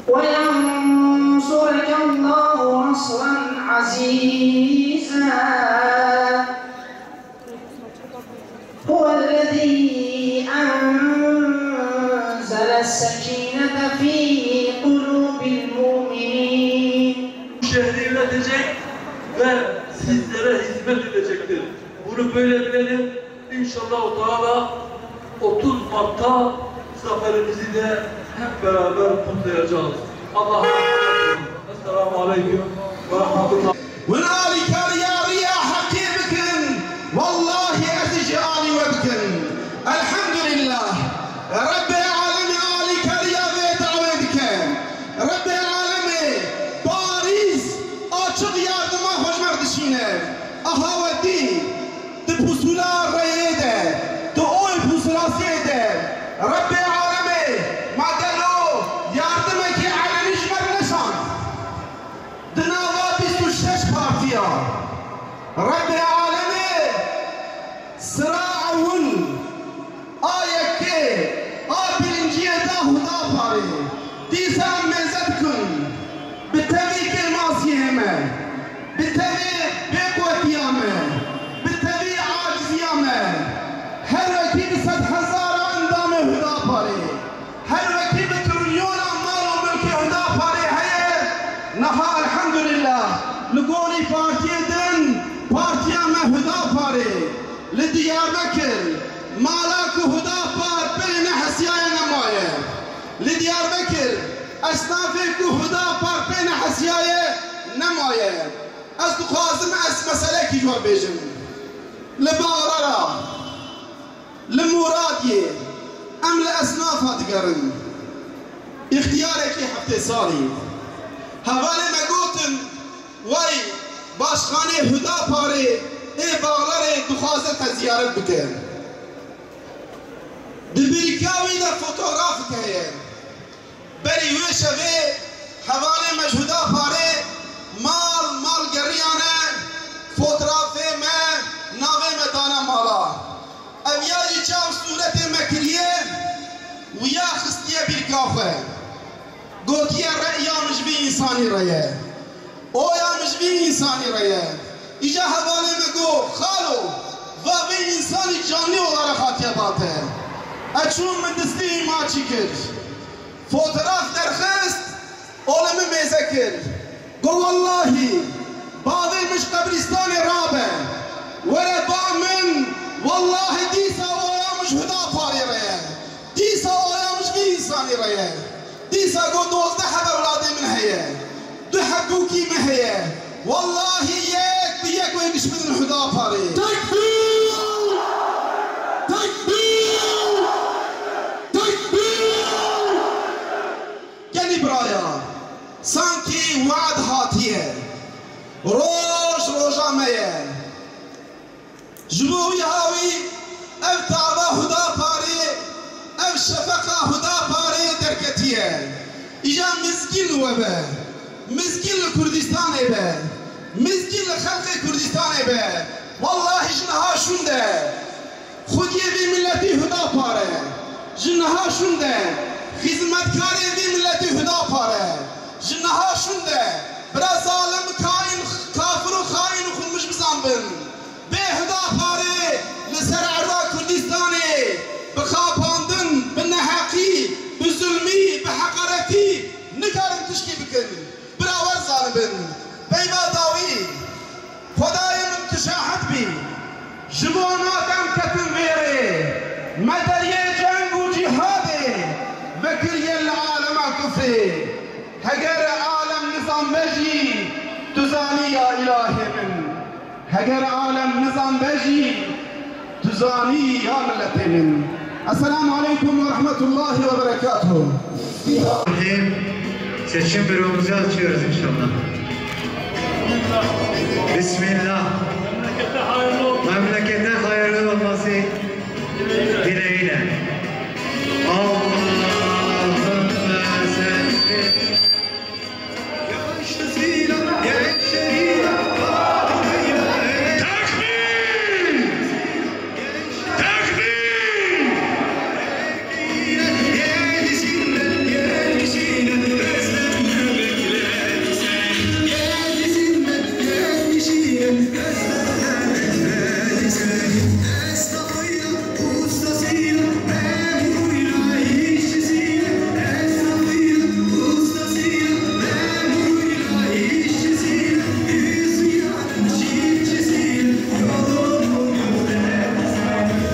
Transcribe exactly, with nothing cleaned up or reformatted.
وينصرك الله نصرا عزيزا. هو الذي أنزل السكينة في قلوب المؤمنين. Şehri üretecek ve sizlere hizmet edecektir. Bunu böyle bilelim. İnşallah Teala otuz Mart'ta zaferimizi de hep beraber kutlayacağız. Allah'a emanet olun. Esselamu Aleyküm ve Rahmetullah. Win alîkariya riya heqê bikin, wellahî ez jî alî we bikim. Elhamdulillah. Rebbê alemê alîkariya vê dawê dike. Rebbê alemê Parîs açiq yardima xwe ji me re dişîne. Aha we dî. Di pusula reyê de, di oy pusulasiyê de, Rebbê alemê ma gelo yardimekî elenî ji me re neşand? Di nava bîst û şeş partiya Rebbê alemê sira ewil a yekê a birinciyê da Hudaparê. Dîsa em mêze dikin. Bi tevî kêmasiyê me, bi tevî bêqwetiya me, bi tevî aciziya me, her wekî bi sedhezara endamê Hudaparê, her wekî bi trilyona mal û milkê Hudaparê heye, niha elhamdulillah li gorî partiyê din, partiya me Hudaparê li Diyarbekir mala ku Hudapar pê nehesiyaye nemaye. Li Diyarbekir esnafê ku Hudapar pê nehesiyaye nemaye. Ez dixwazim ez meselekî ji we bêjim. Li Baxlara, li Muradiyê em li esnafa digerin. Îxtiyarekî heftê salî. Hevalê me gotin, wey başxanê Hudaparê ê Baxlarê dixwaze te ziyaret bike. Di bîrka wî de fotografik heye. Berî wê şevê hevalê me ji Hudaparê mal mal geriyane, fotografê me, navê me dane mala. Ev ya jî çav sûretê me kiriye û ya xistiye bîrka xwe. Gotiye reya min ji vî însanî re ye. Oya min ji vî însanî re ye. Îca hevalê me got, xalo, va vê însanî canlî olarak hatiye date. Ez çûm min destî îmaçî kir. Fotograf derxist, û li min mêze kir. Got, wellahî, bavê min ji qebrîstanê rabe. Were ba min, wellahî dîsa oya min ji Hudaparê re ye. Dîsa oya min ji vî însanî re ye. Dîsa got, dozdeh heb ewladê min heye. Du heb bûkî min heye. Wellahî yek bi yek wê giş bidin Hudaparê. Tekbîr! Tekbîr! Tekbîr! Gelî biraya, sankî we'd hatiye. Roj roja me ye. Ji bo wî hawî ev tava Hudaparê, ev şefeqa Hudaparê derketiye. Îja mizgîn li we be, mizgîn li Kurdistanê be, mizgîn li xelkê Kurdistanê be. Wellahî ji niha şûnde xwediyê vî miletî Hudapar e. Ji niha şûnde xizmetkarê vî miletî Hudapar e. Ji niha şûnde bira zalim kaîn bin. Bê Hudaparê li ser erda Kurdistanê bi xapandin, bi neheqî, bi zulmî, bi heqaretî nikarin tişkî bikin. Bira wer zanibin. Peyva dawî. Xwedayê min tu şahid bî. Ji bo natem ketin vê rê. Me deriyê ceng û cîhadê vekiriye li alema kufrê. Heger alem nizanbe jî, tu zanî ya îlahê min. Heger alem nizanbe jî, tu zanî ya miletê min. Esselamu aleykum ve rahmetullahi ve berekatuhu. Hêm seçim büromüzü açıyoruz inşallah.